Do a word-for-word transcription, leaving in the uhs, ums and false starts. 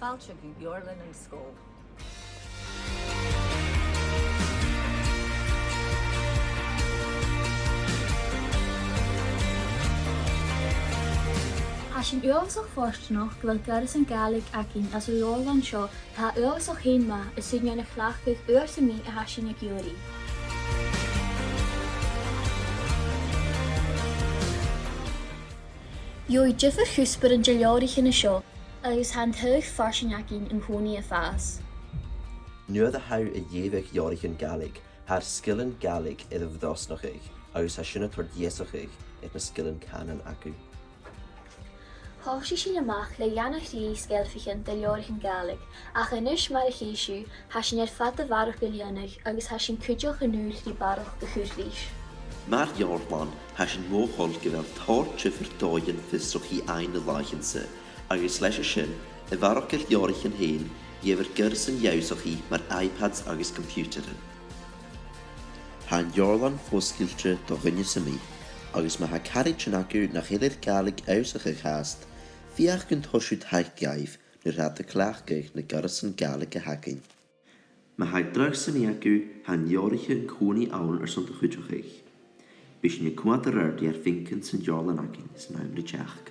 Fàilte gu Leabharlann an Sgoil. Tha sinn uabhasach fortanach gu bheil goireasan Gàidhlig againn anns an leabharlann seo. Tha e uabhasach fhèin math is sinn a' cleachdadh uair sam bith a tha sinn ag iarraidh. Gheibh thu diofar chuspairean de leabhraichean an seo, agus tha an taghadh farsaing againn an-còmhnaidh a' fàs. Nuair a tha thu a' leughadh leabhraichean Gàidhlig, tha sgilean Gàidhlig air a bhrosnachadh, agus tha sin a' toirt deasachadh air na sgilean cànain agad. Thòisich sinn a-mach le dèanamh sgeilpichean de leabhraichean Gàidhlig, ach a-nis mar a chì sibh, tha sinn air fada a bharrachd a lìonadh agus tha sinn cuideachd an dùil ri barrachd a chur ris. Mar leabharlann, tha sinn mothachail gu bheil tòrr diofar dhòighean fiosrachaidh ann na làithean-sa, agus leis a sin, a bharrachd air leabhraichean fhèin, gheibhear goireasan ionnsachadh mar iPads agus coimpiutairean. Tha an leabharlann fosgailte do dhuine sam bith, agus ma tha caraidean agaibh nach eil air Gàidhlig ionnsachadh fhathast, feuch gun toir sibh taic dhaibh nuair a tha iad a' cleachdadh na goireasan Gàidhlig a th' againn. Ma tha dragh sam bith agaibh, tha an leabhraiche an-còmhnaidh ann airson do chuideachadh. Bidh sinn a' coimhead air adhart ri ur faicinn san leabharlann againn san àm ri teachd.